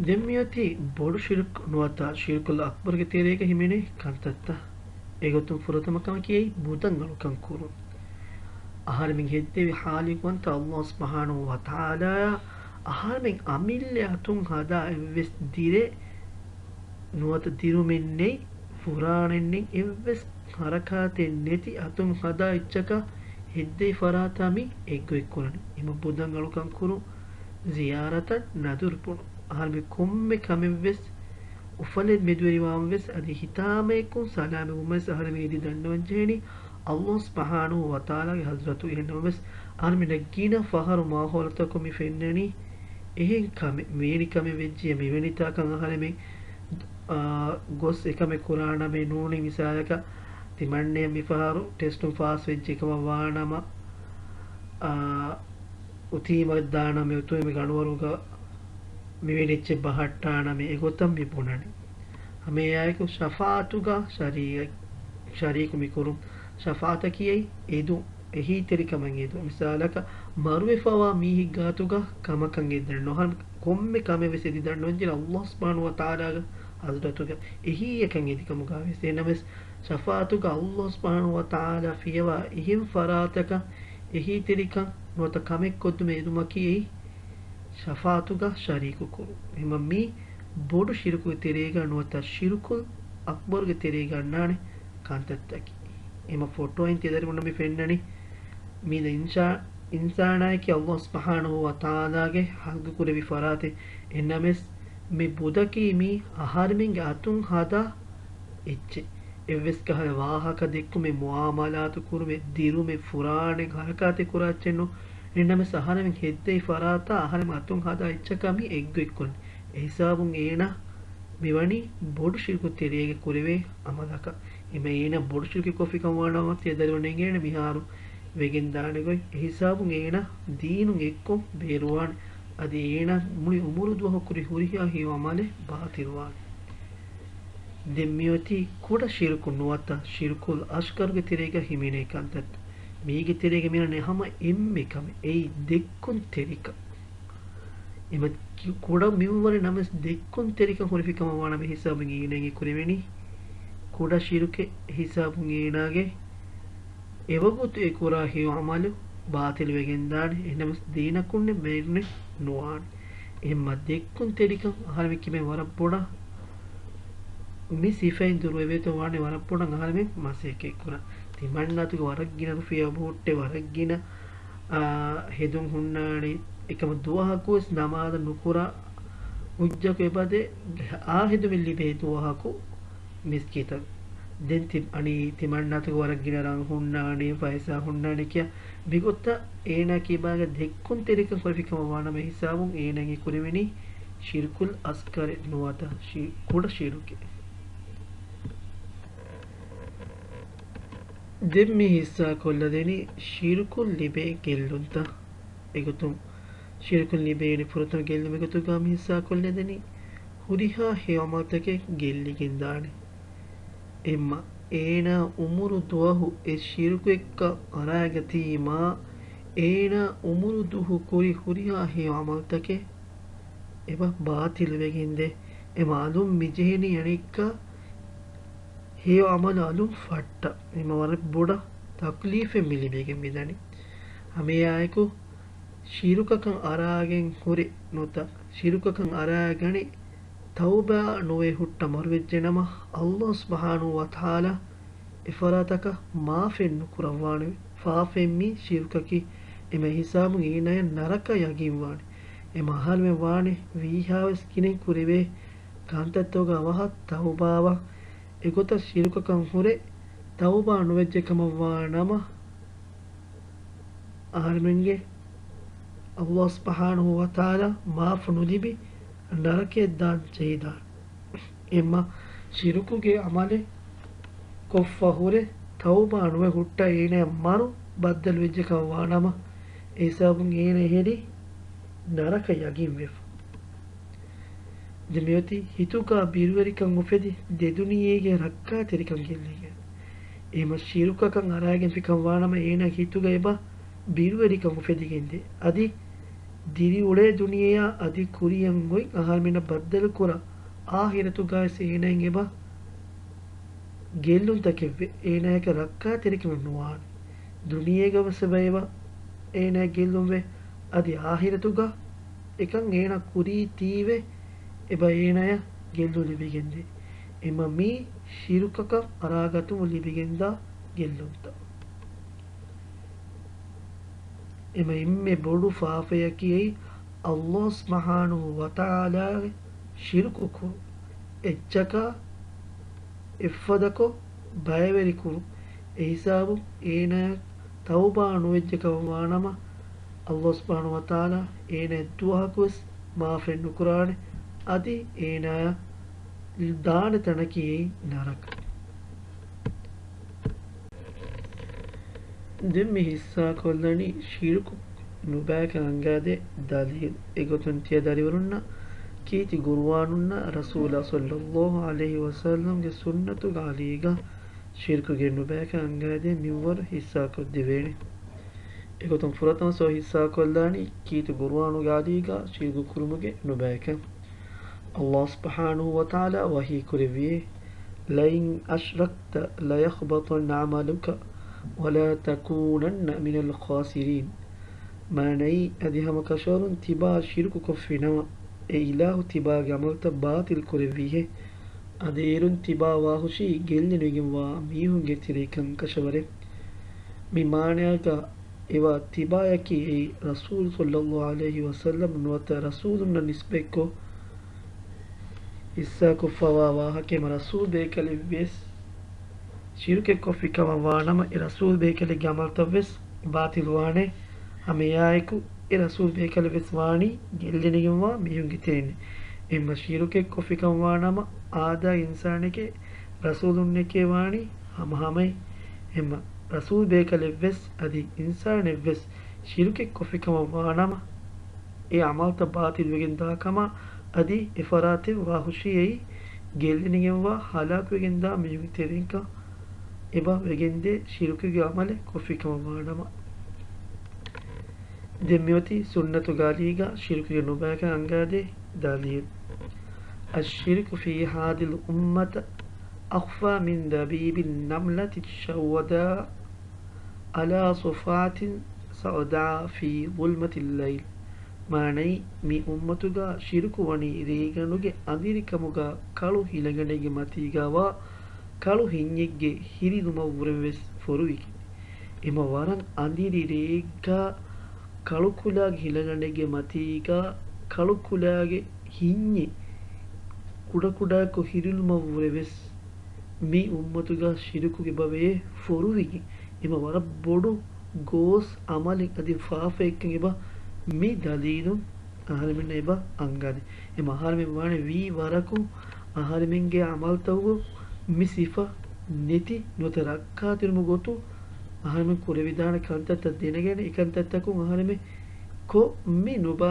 ދެން މިއޮތީ ބޮޑު ޝިރުކު ނުވަތަ ޝިރުކުލް އަކްބަރުގެ ތެރޭގަ ހިމެނޭ ކަންތައްތައް. އެގޮތުން ފުރަތަމަ ކަމަކީ އެއީ ބުދަށް އަޅުކަން ކުރުން. އަހަރެމެން ހެއްދެވި ޚާލިޤުވަންތަ އައްލާހު ސުބްޙާނަހޫ ވަތަޢާލާއާ އަހަރެމެން އަމިއްލަ އަތުން ހަދާ އެއްވެސް ދިރެއް ނުވަތަ ދިރުމެއް ނެތް، ފުރާނެއް ނެތް، އެއްވެސް ހަރަކާތެއް ނެތި އަތުން ހަދާ އެއްޗަކަށް ހެއްދެވި ފަރާތާ މި އެއްގޮތް ކުރަނީ. އެމަ ބުދަށް އަޅުކަން ކުރުން، ޒިޔާރަތަށް ނަދުރު ބުނުން. އަހަރެމެން ކޮންމެ ކަމެއްވެސް އުފަލެއް މެދުވެރިވާން ވެސް އަދި ހިތާމަޔަކުން ސަލާމަތްވުމަށް ވެސް އަހަރެމެން އެދި ދަންނަވަން ޖެހެނީ އައްލާހު ސުބްޙާނަހޫ ވަތަޢާލާގެ ޙަޟްރަތު. އެހެންނަމަވެސް އަހަރެމެންނަށް ގިނަ ފަހަރު މާހައުލަތަކުން މި ފެންނަނީ އެހެން ކަމެއް، މިވެނި ކަމެއް ވެއްޖިއްޔާ މިވެނި ތާކަން އަހަރެމެން، އާ، ގޮސް އެކަމެއް ކުރާނަމޭ ނޫނީ މިސާލަކަށް ތިމަންނެ މިފަހަރު ޓެސްޓުން ފާސް ވެއްޖެ ކަމަށް ވާނަމަ، އާ، އުތީމަ ދާނަމޭ އުތުމެ ގަނޑުވަރުގަ މިވެނި އެއްޗެއް ބަހައްޓާނަމޭ އެގޮތަށް މި ބުނަނީ. ހަމައެއާއެކު ޝަފާޢަތުގަ ޝަރީ-، ޝަރީކު މި ކުރުން. ޝަފާޢަތަކީ އެއީ އެދުން، އެހީތެރިކަމަށް އެދުން. މިސާލަކަށް މަރުވެފަވާ މީހެއް ގާތުގަ ކަމަކަށް އެދެން ނޯ. ކޮންމެ ކަމެއް ވެސް އެދި ދަންނަވަންޖެހެނީ އައްލާހު ސުބްޙާނަހޫ ވަތަޢާލާގެ ޙަޟްރަތުގަ އެހީއަކަށް އެދި ކަމުގަ ވެސް. އެހެންނަމަވެސް ޝަފާޢަތުގަ އައްލާހު ސުބްޙާނަހޫ ވަތަޢާލާ ފިޔަވާ އެހެން ފަރާތަކަށް އެހީތެރިކަން ނުވަތަ ކަމެއް ކޮށްދުމަށް އެދުމަކީ އެއީ ޝަފާޢަތުގަ ޝަރީކު ކުރުން. އެހެންމަ މީ ބޮޑު ޝިރުކުގެ ތެރޭގަ ނުވަތަ ޝިރުކުލް އަކްބަރުގެ ތެރޭގަ އަންނާނެ ކަންތައްތަކެއް. އެހެންމަ ފޮޓޯއިން ތި ދަރިވަރުންނަށް މި ފެންނަނީ މީ ދެ އިންސާ-، އިންސާނާއެކޭ އައްލާހު ސުބްޙާނަހޫ ވަތަޢާލާގެ ޚަލްޤު ކުރެއްވި ފަރާތެއް. އެހެންނަމަވެސް މި ބުދަކީ މީ އަހަރެމެންގެ އަތުން ހަދާ އެއްޗެއް. އެއްވެސް ކަހަލަ ވާހަކަ ދެއްކުމެއް، މުޢާމަލާތު ކުރުމެއް، ދިރުމެއް، ފުރާނެ ހަރަކާތެއް ކުރާ އެއްޗެއް ނޫން. އެހެންނަމަވެސް އަހަރެމެން ހެއްދެވި ފަރާތާ އަހަރެމެން އަތުން ހަދާ އެއްޗަކާ މި އެއްގޮތް ކުރަނީ. އެ ހިސާބުން އޭނާ މިވަނީ ބޮޑު ޝިރުކު ތެރޭގަ ކުރެވޭ އަމަލަކަށް. އެމަ އޭނާ ބޮޑު ޝިރުކެއް ކޮށްފިކަން ވާނަމަ ތިޔަ ދަރިވަރުން އެނގޭނެ މިހާރު ވެގެން ދާނެ ގޮތް. އެ ހިސާބުން އޭނާ ދީނުން އެއްކޮށް ބޭރުވާނެ. އަދި އޭނާ މުޅި އުމުރު ދުވަހު ކުރި ހުރިހާ ހެޔޮ އަމަލެއް ބާޠިލްވާނެ. ދެން މިއޮތީ ކުޑަ ޝިރުކު ނުވަތަ ޝިރުކުލް އަޞްޣަރުގެ ތެރޭގަ ހިމެނޭ ކަންތައްތައް. މީގެ ތެރޭގަ މިއަންނަނީ ހަމަ އެންމެ ކަމެއް. އެއީ ދެއްކުންތެރިކަން. އެމަ ކި-، ކުޑަ މިންވަރެއް ނަމަވެސް ދެއްކުންތެރިކަން ހުރެފިކަމަށް ވާނަމަ ހިސާބުން އޭނާއަށް ކުރެވެނީ ކުޑަ ޝިރުކެއް ހިސާބުން އޭނާގެ އެވަގުތު އެ ކުރާ ހެޔޮ ޢަމަލު ބާޠިލުވެގެންދާނެ. އެހެނަސް ދީނަކުންނެއް ބޭނުމެއް ނުވާނެ. އެހެންމަ ދެއްކުންތެރިކަން އަހަރެމެން ކިބެން ވަރަށް ބޮޑަށް މި ސިފައިން ދުރުވެވޭތޯ ވާނެ ވަރަށް ބޮޑަށް އަހަރެމެން މަސައްކަތް ކުރާ. ތިމަންނާތުގެ ވަރަށް ގިނަ ރުފިޔާ ބޯއްޓެއް ވަރަށް ގިނަ، އާ، ހެދުން ހުންނާނެ. އެކަމަ ދުވަހަކުވެސް ނަމާދަށް ނުކުރާ ހުއްޖަކު އެބަދޭ އާ ހެދުމެއް ލިބޭ ދުވަހަކު މިސްކިތަށް. ދެން ތި-، އަނީ ތިމަންނާތުގެ ވަރަށް ގިނަ ރަން ހުންނާނެ، ފައިސާ ހުންނާނެ ކިޔާ މިގޮތަށް އޭނާ ކިބާގަ ދެއްކުންތެރިކަން ކުރެފި ކަމަށް ވާނަމަ ހިސާބުން އޭނާގެ ކުރެވެނީ ޝިރްކުލް އަސްޣަރެއް ނުވަތަ ޝި-، ކުޑަ ޝިރުކެއް. ދެން މި ހިއްސާ ކޮށްލަދެނީ ޝިރުކުން ލިބޭ ގެއްލުންތައް. އެގޮތުން ޝިރުކުން ލިބޭނެ ފުރަތަމަ ގެއްލުމެއް ގޮތުގަ މި ހިއްސާ ކޮށްލަދެނީ ހުރިހާ ހެޔޮ ޢަމަލުތަކެއް ގެއްލިގެންދާނެ. އެމަ އޭނާ އުމުރު ދުވަހު އެ ޝިރުކު އެއްކަ އަރާގަތީމާ، އޭނާ އުމުރު ދުވަހު ކުރި ހުރިހާ ހެޔޮ ޢަމަލުތަކެއް އެބަ ބާޠިލުވެގެންދޭ. އެމަ އަލުން މިޖެހެނީ އަނެއްކާ ހެޔޮ ޢަމަލު އަލުން ފައްޓަ. އެމަ ވަރަށް ބޮޑަށް ތަކްލީފެއް މި ލިބިގެން މިދަނީ. ހަމައެއާއެކު ޝިރުކަކަށް އަރާގެން ހުރެ ނުތަ، ޝިރުކަކަށް އަރާގަނެ ތައުބާ ނުވެ ހުއްޓަ މަރުވެއްޖެނަމަ، ﷲ ސުބްޙާނަހޫ ވަތަޢާލާ އެފަރާތަކަށް މާފެއް ނުކުރައްވާނެ. ފާފައެއް މީ ޝިރުކަކީ. އެމަ ހިސާބުން އޭނާޔަށް ނަރަކަ ޔަގީންވާނެ. އެމަ އަހަރެމެން ވާނެ ވީހާވެސް ގިނައިން ކުރެވޭ ކަންތައްތަކުގަ އަވަހަށް ތައުބާވާ. އެގޮތަށް ޝިރުކަކަށް ހުރެ ތައުބާ ނުވެއްޖެ ކަމަށް ވާނަމަ، އަހަރެމެންގެ ﷲ ސުބްޙާނަހޫ ވަތަޢާލާ މާފު ނުލިބި ނަރަކަޔަށް ދާން ޖެހިދާނެ. އެމަ ޝިރުކުގެ ޢަމަލެއް ކޮށްފަ ހުރެ ތައުބާ ނުވެ ހުއްޓަ އޭނަޔަށް މަރު ބައްދަލު ވެއްޖެ ކަމަށް ވާނަމަ، އެ ހިސާބުން އޭނަ އެހެރީ ނަރަކަ ޔަގީން ވެފަ. ދެން މިއޮތީ ހިތުގަ ބިރުވެރިކަން އުފެދި ދެ ދުނިޔޭގެ ރައްކާތެރިކަން ގެއްލިގެން. އެހެމަ ޝިރުކަކަށް އަރާގެންފިކަން ވާނަމަ އޭނާ ހިތުގަ އެބަ ބިރުވެރިކަން އުފެދިގެންދޭ. އަދި ދިރިއުޅޭ ދުނިޔެޔާ އަދި ކުރިއަށް އޮތް އަހަރުމެންނަށް ބައްދަލުކުރާ އާޚިރަތުގައިސް އޭނާއަށް އެބަ ގެއްލުންތަކެއްވެ. އޭނާޔަކަށް ރައްކާތެރިކަމެއް ނުވާނެ. ދުނިޔޭގަވެސް އެބަ އެބަ އޭނާ ގެއްލުންވެ. އަދި އާޚިރަތުގަ އެކަން އޭނާ ކުރީތީވެ އެބަ އޭނާޔަށް ގެއްލުން ލިބިގެންދޭ. އެމަ މީ ޝިރުކަކަށް އަރާގަތުމުން ލިބިގެންދާ ގެއްލުންތައް. އެމަ އެންމެ ބޮޑު ފާފަޔަކީ އެއީ ﷲ ސުބްޙާނަހޫ ވަތަޢާލާގެ ޝިރުކު ކުރުން. އެއްޗަކާ އެއްފަދަކޮށް ބައިވެރިކުރުން. އެހިސާބުން އޭނާ ތައުބާ ނުވެއްޖެ ކަމަށް ވާނަމަ، ﷲ ސުބްޙާނަހޫ ވަތަޢާލާ އޭނާ ދުވަހަކުވެސް މާފެއް ނުކުރާނެ. އަދި އޭނާ ދާނެ ތަނަކީ އެއީ ނަރަކަ. ދެން މި ހިއްސާކޮށްލަނީ ޝިރުކު ނުބައިކަން އަންގާދޭ ދަލީލް. އެގޮތުން ތިޔަ ދަރިވަރުންނަށް ކީރިތި ގުރުއާނުންނާ ރަސޫލާ ޞައްލައްލާހު ޢަލައިހި ވަސައްލަމްގެ ސުންނަތުގެ އަލީގަ ޝިރުކުގެ ނުބައިކަން އަންގާދޭ މިންވަރު ހިއްސާކޮށްދެވޭނެ. އެގޮތުން ފުރަތަމަ ސޯ ހިއްސާކޮށްލާނީ ކީރިތި ގުރުއާނުގެ އަލީގަ ޝިރުކު ކުރުމުގެ ނުބައިކަން. ﷲ ސުބްޙާނަހޫ ވަތަޢާލާ ވަޙީ ކުރެއްވިއޭ، لئن أشركت ليحبطن عملك ولتكونن من الخاسرين. މާނައީ، އަދި ހަމަ ކަށަވަރުން ތިބާ ޝިރުކު ކޮށްފި ނަމަ، އެ އިލާހު ތިބާގެ ޢަމަލުތައް ބާޠިލް ކުރެއްވީހޭ. އަދި އޭރުން ތިބާ ވާހުށީ ގެއްލެނިވެގެންވާ މީހުންގެ ތެރެއިން ކަންކަށަވަރެއް. މި މާނައަކަށް އެވާ ތިބާޔަކީ އެއީ ރަސޫލު ޞައްލައްލާހު ޢަލައިހި ވަސައްލަމް ނުވަތަ ރަސޫލުންނަށް ނިސްބަތްކޮށް ހިއްސާކޮށްފަވާ ވާހަކައެއް. ރަސޫލް ބޭކަލެއްވެސް ޝިރުކެއް ކޮށްފި ކަމަށް ވާނަމަ، އެ ރަސޫލް ބޭކަލެއްގެ ޢަމަލުތައްވެސް ބާޠިލްވާނެ. ހަމައެއާއެކު އެ ރަސޫލް ބޭކަލެއްވެސް ވާނީ ގެއްލެނިގެންވާ މީހުންގެ ތެރެއިން. އެހެންމަ ޝިރުކެއް ކޮށްފި ކަމަށް ވާނަމަ، އާދައިގެ އިންސާނެކޭ ރަސޫލުންނެކޭ ވާނީ ހަމަހަމައިން. އެހެންމަ ރަސޫލް ބޭކަލެއްވެސް އަދި އިންސާނެއްވެސް ޝިރުކެއް ކޮށްފި ކަމަށް ވާނަމަ، އެ ޢަމަލުތައް ބާޠިލްވެގެން ދާކަމަށް އަދި އެ ފަރާތެއް ވާހުށީ އެއީ ގެއްލެނިގެންވާ ހަލާކުވެގެންދާ މީހުންގެ ތެރެއިންކަން އެބަ ވެގެންދޭ ޝިރުކުގެ ޢަމަލެއް ކޮށްފި ކަމަށް ވާނަމަ. ދެން މިއޮތީ ސުންނަތުގެ އަލީގަ ޝިރުކުގެ ނުބައިކަން އަންގާދޭ ދަލީލް. الشرك في هذه الأمة أخفى من دبيب النملة السوداء. على صفحة سوداء في ظلمة الليل. މާނައީ، މި އުއްމަތުގަ ޝިރުކު ވަނީ ރޭގަނޑުގެ އަނދިރިކަމުގަ ކަޅު ހިލަގަނޑެއްގެ މަތީގަވާ ކަޅު ހިންޏެއްގެ ހިރިލުމަށްވުރެވެސް ފޮރުވިގެން. އެމަ ވަރަށް އަނދިރި ރޭއެއްގަ ކަޅުކުލާގެ ހިލަގަނޑެއްގެ މަތީގަ ކަޅުކުލާގެ ހިންޏެއް ކުޑަކުޑަކޮށް ހިރިލުމަށްވުރެވެސް، މި އުއްމަތުގަ ޝިރުކުގެ ބަވައެއް ފޮރުވިގެން. އެމަ ވަރަށް ބޮޑު ގޯސް އަމަލެއް އަދި ފާފައެއްކަން އެބަ މި ދަލީލުން އަހަރެމެންނަށް އެބަ އަންގާނެ. އެމަ އަހަރެމެން ވާނެ ވީ ވަރަކު އަހަރެމެންގެ އަމަލްތަކުގަ މި ސިފަ ނެތި ނުވަތަ ރައްކާތެރިވުމުގެ ގޮތުން އަހަރެމެން ކުރެވިދާނެ ކަންތައްތައް ދެނެގެން، އެކަންތައްތަކުން އަހަރެމެން ކޮށް މި ނުބާ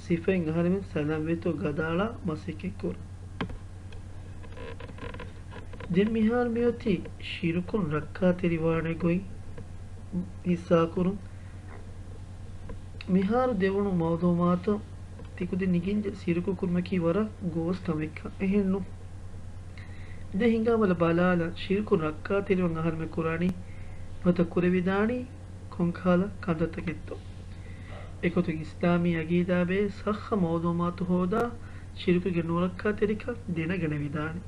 ސިފައިން އަހަރެމެން ސަލާމަތްވެތޯ ގަދައަޅާ މަސައްކަތް ކުރުން. ދެން މިހާރު މިއޮތީ ޝިރުކުން ރައްކާތެރިވާނެ ގޮތް ހިއްސާކުރުން. މިހާރު ދެވުނު މައުލޫމާތު ތިކުދިން ނިގިންޖެ ޝިރުކު ކުރުމަކީ ވަރަށް ގޯސް ކަމެއްކަން. އެހެންނު؟ ދެން ހިނގާބަލަ ބަލާލަ، ޝިރުކުން ރައްކާތެރިވާން އަހަރެމެން ކުރާނީ ނުވަތަ ކުރެވިދާނީ ކޮންކަހަލަ ކަންތައްތަކެއްތޯ؟ އެގޮތުން އިސްލާމީ އަގީދާ ބެހޭ ސައްހަ މައުލޫމާތު ހޯދާ، ޝިރުކުގެ ނުރައްކާތެރިކަން ދެނެގަނެވިދާނެ.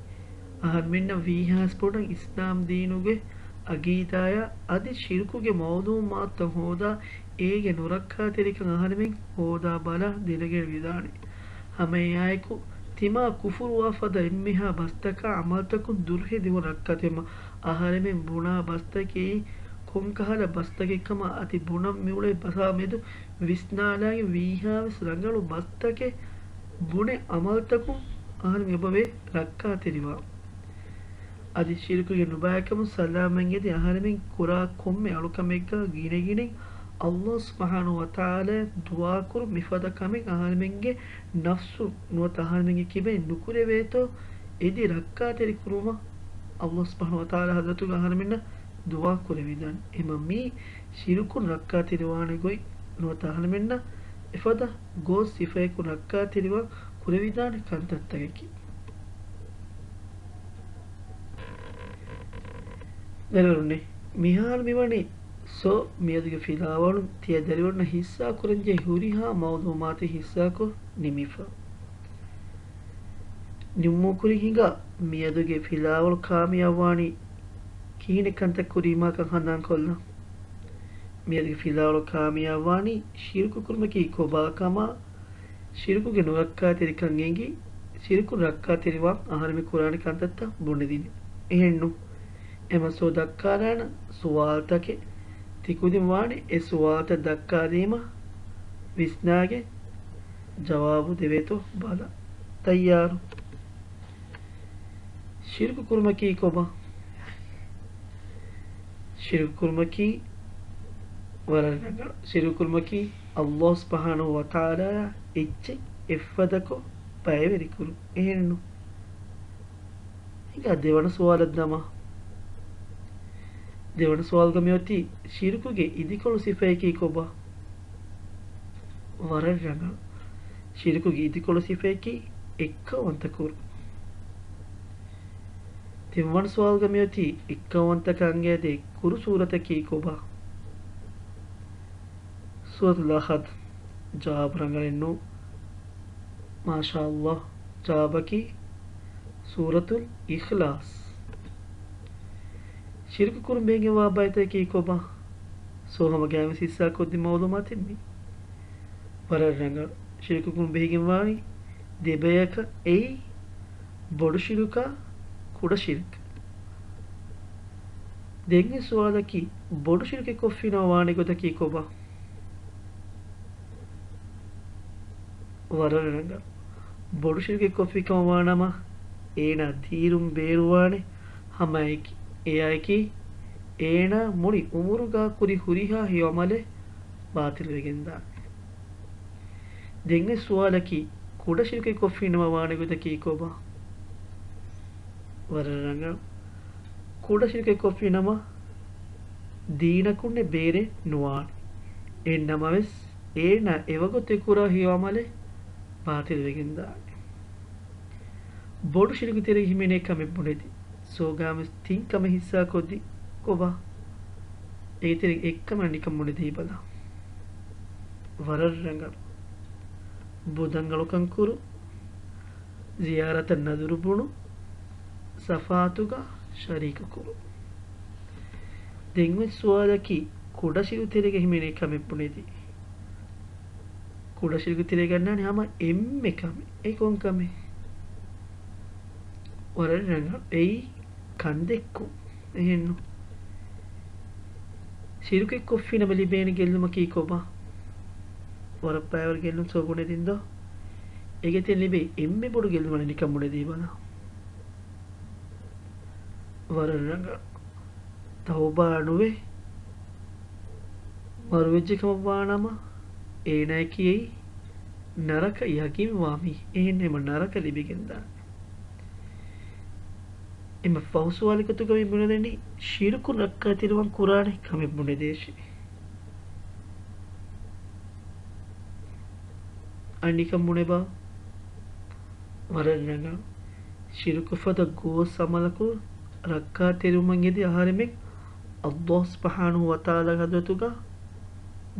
އަހަރުމެންނަށް ވީހާވެސް ބޮޑަށް އިސްލާމް ދީނުގެ އަގީދާއާ އަދި ޝިރުކުގެ މައުލޫމާތުތައް ހޯދާ، އޭގެ ނުރައްކާތެރިކަން އަހަރުމެން ހޯދާ ބަލާ ދެނެގަނެވިދާނެ. ހަމައެއާއެކު، ތިމާ ކުފުރުވާ ފަދަ އެންމެހާ ބަސްތަކާ އަމަލްތަކުން ދުރުހެލިވުން ރައްކާތެރިވުމަށް އަހަރެމެން ބުނާ ބަސްތަކީ ކޮންކަހަލަ ބަސްތަކެއްކަމަށް އަދި ބުނަން މިއުޅޭ ބަސާ މެދު ވިސްނާލާގެން ވީހާވެސް ރަނގަޅު ބަސްތަކެއް ބުނެ އަމަލްތަކުން އަހަރެމެން އެބަވޭ ރައްކާތެރިވާ. އަދި ޝިރުކުގެ ނުބައިކަމުން ސަލާމަތް އެދި އަހަރެމެން ކުރާ ކޮންމެ އަޅުކަމެއްގަ ގިނަގިނައިން ﷲ ސުބްޙާނަހޫ ވަތަޢާލާއަށް ދުޢާކުރުން މިފަދަ ކަމެއް އަހަރެމެންގެ ނަފްސު ނުވަތަ އަހަރެމެންގެ ކިބައިން ނުކުރެވޭތޯ އެދި ރައްކާތެރި ކުރުމަށް ﷲ ސުބްޙާނަހޫ ވަތަޢާލާ ޙަޟްރަތުގަ އަހަރެމެންނަށް ދުޢާ ކުރެވިދާނެ. އެމަ މީ ޝިރުކުން ރައްކާތެރިވާނެ ގޮތް ނުވަތަ އަހަރެމެންނަށް އެފަދަ ގޯސް ސިފައަކުން ރައްކާތެރިވާން ކުރެވިދާނެ ކަންތައްތަކަކީ. ދަރިވަރުންނޭ، މިހާރު މިވަނީ ސޯ މިއަދުގެ ފިލާވަޅުން ތިޔަ ދަރިވަރުންނަށް ހިއްސާކުރަންޖެހޭ ހުރިހާ މައުލޫމާތެއް ހިއްސާކޮށް ނިމިފަ. ނިމުމުގެ ކުރިން ހިނގާ މިއަދުގެ ފިލާވަޅު ކާމިޔާބުވާނީ ކިހިނެއް ކަންތައް ކުރީމާކަން ހަނދާންކޮށްލަން. މިއަދުގެ ފިލާވަޅު ކާމިޔާބުވާނީ ޝިރުކު ކުރުމަކީ ކޮބާކަމާ، ޝިރުކުގެ ނުރައްކާތެރިކަން އެނގި، ޝިރުކުން ރައްކާތެރިވާން އަހަރެމެން ކުރާނެ ކަންތައްތައް ބުނެދިނީ. އެހެންނު؟ އެމަ ސޯ ދައްކާލާނަ ސުވާލުތަކެއް ތިކުދިން ވާނެ އެ ސުވާލުތައް ދައްކާލީމަ ވިސްނާގެން ޖަވާބު ދެވޭތޯ ބަލަ. ތައްޔާރު؟ ޝިރުކު ކުރުމަކީ ކޮބާ؟ ޝިރުކު ކުރުމަކީ ވަރަށް ރަނގަޅު. ޝިރުކު ކުރުމަކީ ﷲ ސުބްޙާނަހޫ ވަތަޢާލާއާ އެއްޗެއް އެއްފަދަކޮށް ބައިވެރިކުރުން. އެހެންނު؟ ހިނގާ ދެވަނަ ސުވާލަށް ދަމާ. ދެވަނަ ސުވާލުގަ މިއޮތީ ޝިރުކުގެ އިދިކޮޅު ސިފައަކީ ކޮބާ؟ ވަރަށް ރަނގަޅު. ޝިރުކުގެ އިދިކޮޅު ސިފައަކީ އެއްކައުވަންތަ ކުރުން. ތިންވަނަ ސުވާލުގަ މިއޮތީ އެއްކައުވަންތަކަން އަނގައިދޭ ކުރު ސޫރަތަކީ ކޮބާ؟ ސޫރަތުލް އަޙަދް. ޖަވާބު ރަނގަޅެއް ނޫން. މާޝާﷲ. ޖަވާބަކީ ސޫރަތުލް އިޚްލާޞް. ޝިރުކު ކުރުން ބެހިގެންވާ ބައިތަކީ ކޮބާ؟ ސޯ ހަމަ ގާތްވެސް ހިއްސާކޮށްދިން މައުލޫމާތެއް މީ. ވަރަށް ރަނގަޅު. ޝިރުކު ކުރުން ބެހިގެންވާނީ ދެބަޔަކަށް އެއީ ބޮޑު ޝިރުކާ ކުޑަ ޝިރުކަށް. ދެން އެ ސުވާލަކީ، ބޮޑު ޝިރުކެއް ކޮށްފިނަމަ ވާނެ ގޮތަކީ ކޮބާ؟ ވަރަށް ރަނގަޅު. ބޮޑު ޝިރުކެއް ކޮށްފި ކަމަށް ވާނަމަ، އޭނާ ދީނުން ބޭރުވާނެ. ހަމައެކި، އެއާއެކީ، އޭނާ މުޅި އުމުރުގާ ކުރި ހުރިހާ ހެޔޮ ޢަމަލެއް ބާޠިލްވެގެންދާނެ. ދެން އެ ސުވާލަކީ، ކުޑަ ޝިރުކެއް ކޮށްފިނަމަ ވާނެ ގޮތަކީ ކޮބާ؟ ވަރަށް ރަނގަޅު. ކުޑަ ޝިރުކެއް ކޮށްފިނަމަ، ދީނަކުންނެއް ބޭރެއް ނުވާނެ. އެހެން ނަމަވެސް، އޭނާ އެވަގުތެއް ކުރާ ހެޔޮ ޢަމަލެއް ބާޠިލްވެގެންދާނެ. ބޮޑު ޝިރުކު ތެރޭގަ ހިމެނޭ ކަމެއް ބުނެދިން. ސޯ ގާތްވެސް ތިން ކަމެއް ހިއްސާކޮށްދިން. ކޮބާ؟ އޭގެ ތެރޭގަ އެއްކަމެއް އަނެއްކަން ބުނެދީބަލަ. ވަރަށް ރަނގަޅު. ބުދަން އަޅުކަން ކުރު، ޒިޔާރަތަށް ނަދުރު ބުނު، ސަފާތުގަ ޝަރީކު ކުރު. ދެން އޮތް ސުވާލަކީ، ކުޑަށިރު ތެރޭގަ ހިމެނޭ ކަމެއް ބުނެދީ. ކުޑަށިރުގެ ތެރޭގަ އަންނާނެ ހަމަ އެންމެ ކަމެއް. އެ ކޮން ކަމެއް؟ ވަރަށް ރަނގަޅު. އެއީ ކަންދެއްކުން. އެހެންނު. ޝިރުކެއް ކޮށްފި ނަމަ ލިބޭނެ ގެއްލުމަކީ ކޮބާ؟ ވަރަށް ބައިވަރު ގެއްލުން ސޯ ބުނެދިން ދޯ؟ އޭގެ ތެރޭ ލިބޭ އެންމެ ބޮޑު ގެއްލުމަށް ނިކަން ބުނެދީބަލަ. ވަރަށް ރަނގަޅު. ތައުބާ ނުވެ މަރުވެއްޖެ ކަމަށް ވާނަމަ، އޭނާއަކީ އެއީ ނަރަކަ ޔަގީންވާ މީ. އެހެން އެމަ ނަރަކަ ލިބިގެންދާނެ. އެމަ ފަހު ސުވާލެއް ގޮތުގަ މި ބުނެދެނީ، ޝިރުކުން ރައްކާތެރިވާން ކުރާނެ ކަމެއް ބުނެދޭށި. އަނެއްކަން ބުނެބާ؟ ވަރަށް ރަނގަޅު. ޝިރުކު ފަދަ ގޯސް އަމަލަކުން ރައްކާތެރިވުމަށް އެދި އަހަރެމެން ﷲ ސުބްޙާނަހޫ ވަތަޢާލާގެ ޙަޟްރަތުގަ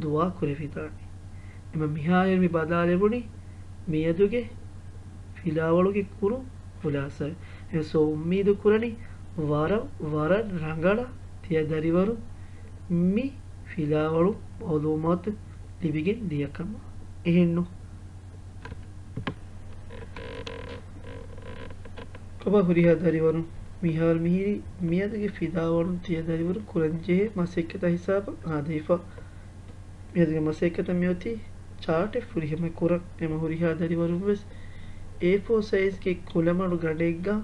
ދުޢާ ކުރެވިދާނެ. އެމަ މިހާރު މި ބަލާލެވުނީ މިއަދުގެ ފިލާވަޅުގެ ކުރު ޚުލާޞާ. އެހެން ސޯ އުއްމީދު ކުރަނީ ވަރަށް، ވަރަށް ރަނގަޅަށް ތިޔަ ދަރިވަރުން މި ފިލާވަޅު މަޢުލޫމާތު ލިބިގެން ދިޔަ ކަމަށް. އެހެންނު؟ ކޮބާ ހުރިހާ ދަރިވަރުން މިހާރު މިހިރީ މިއަދުގެ ފިލާވަޅުން ތިޔަ ދަރިވަރުން ކުރަންޖެހޭ މަސައްކަތާ ހިސާބަށް ހާދަވެފަ. މިއަދުގެ މަސައްކަތަށް މިއޮތީ ޗާޓެއް ފުރިހަމަ ކުރަން. އެމަ ހުރިހާ ދަރިވަރުން ވެސް އޭ ފޯ ސައިޒްގެ ކުލަމަޑު ގަނޑެއްގަ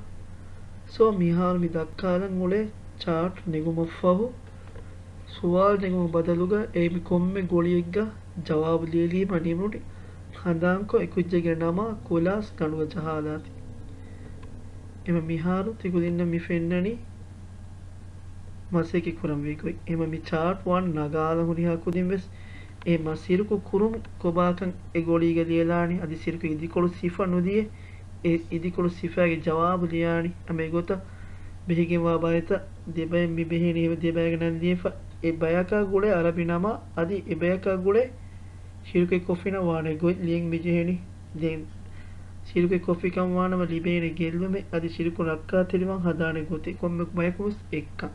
ސޯ މިހާރު މި ދައްކާލަން އުޅޭ ޗާޓް ނެގުމަށްފަހު، ސުވާލު ނެގުމުގެ ބަދަލުގަ އެ މި ކޮންމެ ގޮޅިއެއްގަ ޖަވާބު ލިޔެލީމަ ނިމުނީ ހަނދާންކޮށް އެ ކުއްޖެއްގެ ނަމާ ކުލާސް ގަނޑުގަ ޖަހާލާތީ. އެމަ މިހާރު ތިކުދިންނަށް މި ފެންނަނީ މަސައްކަތް ކުރަންވީ ގޮތް. އެމަ މި ޗާޓް ވާން ނަގާލަން ހުރިހާ ކުދިން ވެސް އެ މަ ޝިރުކު ކުރުން ކޮބާކަން އެ ގޮޅީގަ ލިޔެލާނީ. އަދި ޝިރުކު އިދިކޮޅު ސިފަ ނުދިޔަ އެ އިދިކޮޅު ސިފައިގެ ޖަވާބު ލިޔާނީ. އަމެ ގޮތަށް ބެހިގެންވާ ބައިތައް ދެބައި މި ބެހޭނީ އެ ދެބައިގެ ނަން ލިޔެފަ އެ ބަޔަކާ ގުޅޭ އަރަބި ނަމާ އަދި އެ ބަޔަކާ ގުޅޭ ޝިރުކެއް ކޮށްފިނަ ވާނެ ގޮތް ލިޔެން މި ޖެހެނީ. ދެން ޝިރުކެއް ކޮށްފިކަން ވާނަމަ ލިބޭނެ ގެއްލުމެއް އަދި ޝިރުކު ރައްކާތެރިވާން ހަދާނެ ގޮތެއް ކޮންމެ ބަޔަކު ވެސް އެއްކަން.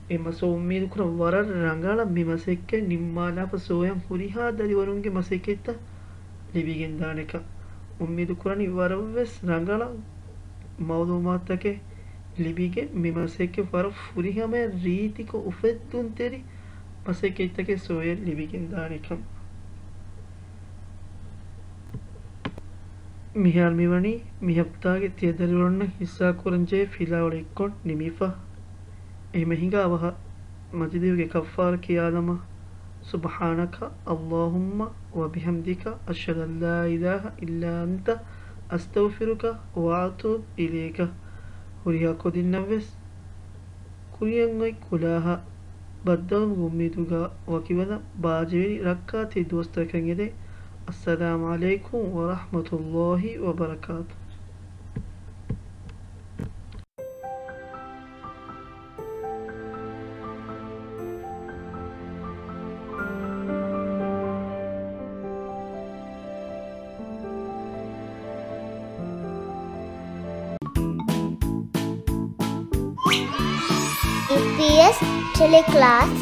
އެ މަ ސޯ އުއްމީދު ކުރަން ވަރަށް ރަނގަޅަށް މި މަސައްކަތް ނިންމާލާފަ ސޯޔަން ހުރިހާ ދަރިވަރުންގެ މަސައްކަތްތައް ލިބިގެންދާނެކަން. އުއްމީދު ކުރަނީ ވަރަށްވެސް ރަނގަޅަށް މައުލޫމާތުތަކެއް ލިބިގެން މި މަސައްކަތް ވަރަށް ފުރިހަމަޔަށް ރީތިކޮށް އުފެއްދުންތެރި މަސައްކަތްތަކެއް ސޯޔަށް ލިބިގެންދާނެކަން. މިހާރު މިވަނީ މި ހަފްތާގެ ތިޔަ ދަރިވަރުންނަށް ހިއްސާ ކުރަންޖެހޭ ފިލާވަޅު އެއްކޮށް ނިމިފަ. އެހެމަ ހިނގާ ވަހަށް މަޖިލީހުގެ ކައްފާރަ ކިޔާލަމާ، سبحانك اللهم وبحمدك، أشهد أن لا إله إلا أنت، أستغفرك وأتوب إليك. ހުރިހާ ކުދިންނަށްވެސް ކުރިއަށް އޮތް ކުލާހަށް ބައްދަލުވުމުގެ އުއްމީދުގަ ވަކިވަލަން. ބާއްޖަވެރި ރައްކާތެރި ދުވަސްތަކަށް އެދެން. السلام عليكم ورحمة الله وبركاته. އީޕީއެސް ޓެލެކްލާސް.